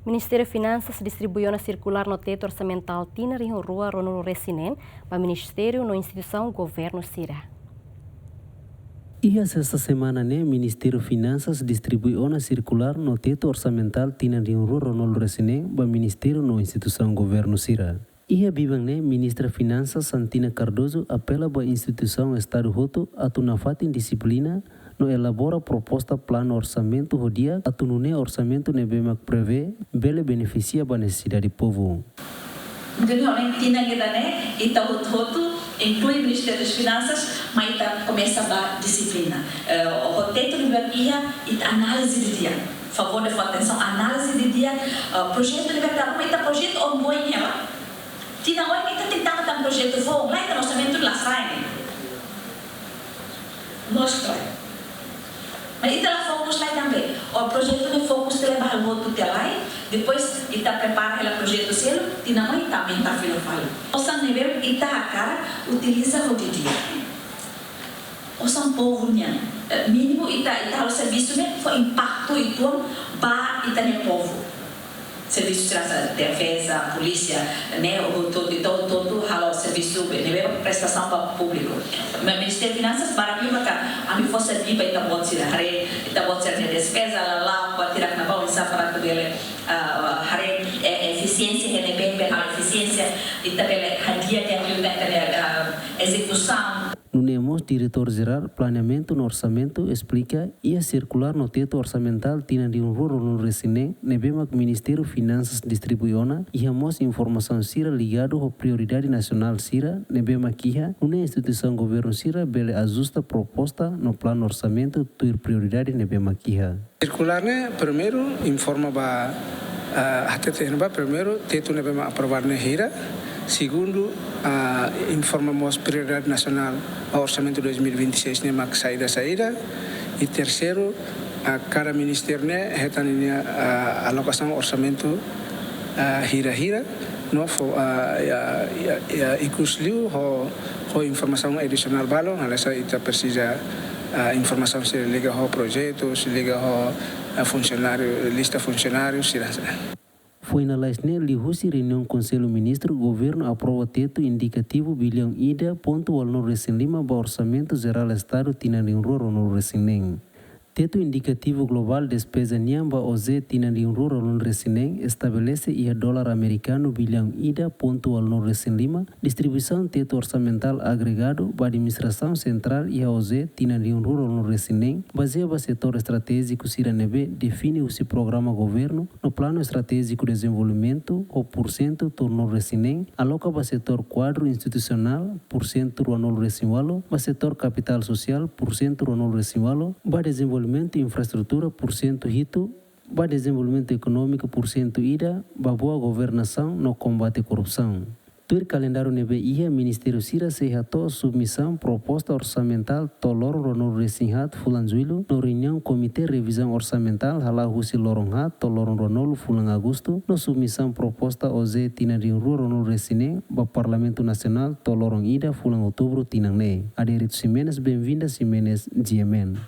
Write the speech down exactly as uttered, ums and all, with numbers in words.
Ministériu Finansas distribui ona sirkulár no tetu orsamentál tinan rihun rua ruanulu resin neen ba ministériu no instituisaun governu sira. Iha sesta semana ne'e, Ministériu Finansas distribui ona sirkulár no tetu orsamentál tinan rihun rua ruanulu resin neen ba ministériu no instituisaun governu sira. Iha biban ne'e, Ministra Finansas Santina Cardoso apela ba instituisaun Estadu hotu atu nafatin dixiplina no elabora proposta planu orsamentu ho di'ak atu nune'e orsamentu ne'ebé mak prevee bele benefisia ba nesesidade povu. Entaun, ohin tinan ida-ne'e, ita hotu-hotu, inklui Ministériu Finansas, mai ita komesa ba dixiplina. Eh, ho tetu ne'ebé iha, ita análize didi'ak. Favór de fó atensaun, análize didi'ak, eh, projetu ne'ebé ita, ita projetu ongoing, ya. Tinan oin ita tenta tan projetu foun, la ita orsamentu la sai. Mostra. Mas ita la fokus lai tanba, o projetu ne'e fokus tiha ba hal hotu tiha lai, depois ita prepara hela projetu seluk, tinan oin ita aumenta fila fali. Osan ne'ebé ita hakarak utiliza ho didi'ak. Osan povu nian, eh, mínimu ita, ita halo servisu ne'e fó impaktu uitoan ba ita-nia povu. Servisu sira hanesan defeza, polísia, ne'e hotu-hotu, ita hotu-hotu halo servisu ne'ebé prestasaun ba públiku. Mas Ministériu Finansas barak liu maka ami fó servisu ba ita-boot sira, haree ita-boot sira-nia despeza, lala'ok, buat hirak ne'ebá oinsá para atu bele, ah, haree, eh, efisiénsia, ne'ebé bele halo efisiénsia, ita bele hadi'a di'ak liután ita-nia, ah, ezekusaun. Nune'e mós Diretór Jerál Planeamentu no Orsamentu esplika, iha sirkulár no tetu orsamentál tinan rihun rua ruanulu resin neen ne'ebé mak Ministériu Finansas distribui ona, iha mós informasaun sira ligadu ho prioridade nasionál sira ne'ebé mak iha, nune'e instituisaun governu sira bele ajusta proposta no planu orsamentu tuir prioridade ne'ebé mak iha. Sirkulár ne'e, primeiru, informa ba, ah, hatete ba, primeiru, tetu ne'ebé mak aprovadu ne'e hira. Segundu, ah, informa mós prioridade nasionál ba orsamentu dois mil e vinte e seis ne'e mak saida-saida. I terseiru, ah, kada ministériu ne'e hetan ninia, ah, alokasaun orsamentu, ah, hira-hira. No fó, ah, ya, ya, ya, ikus liu ho, ho informasaun adisionál balun, hanesan ita presiza, ah, informasaun sira liga ho projetu, sira liga ho, ah, funsionáriu, lista funsionáriu, sira. Foin lalais ne'e, liuhusi reuniaun Konsellu Ministru, governu aprova tetu indikativu biliaun ida pontu ualunulu resin lima ba Orsamentu Jerál Estadu tinan rihun rua ruanulu resin neen. Tetu indikativu globál despeza nian ba O J tinan rihun rua ruanulu resin neen estabelese iha dolar amerikanu biliaun ida pontu ualunulu resin lima, distribuisaun tetu orsamentál agregadu ba administrasaun sentrál iha O J tinan rihun rua ruanulu resin neen, bazeia ba setór estratéjiku sira ne'ebé define husi programa governu no planu estratéjiku dezenvolvimentu ho pursentu tolunulu resin neen, aloka ba setór kuadru institusionál pursentu ruanulu resin ualu, ba setór kapitál sosiál pursentu ruanulu resin ualu, ba dezenvolvimentu infraestrutura pursentu hitu, ba dezenvolvimentu ekonómiku pursentu ida, ba boa governasaun no kombate korrupsaun. Tuir kalendáriu ne'ebé iha, ministériu sira sei hato'o submisaun proposta orsamentál to'o loron ruanulu resin haat fulan Jullu, no reuniaun Komité Revizaun Orsamentál hala'o husi loron haat to'o loron ruanulu fulan Agostu, no submisaun proposta O J tinan rihun rua ruanulu resin neen ba Parlamentu Nasionál to'o loron ida fulan Outubru tinan ne'e. Adérito Ximenes, Benvinda Ximenes, G M N.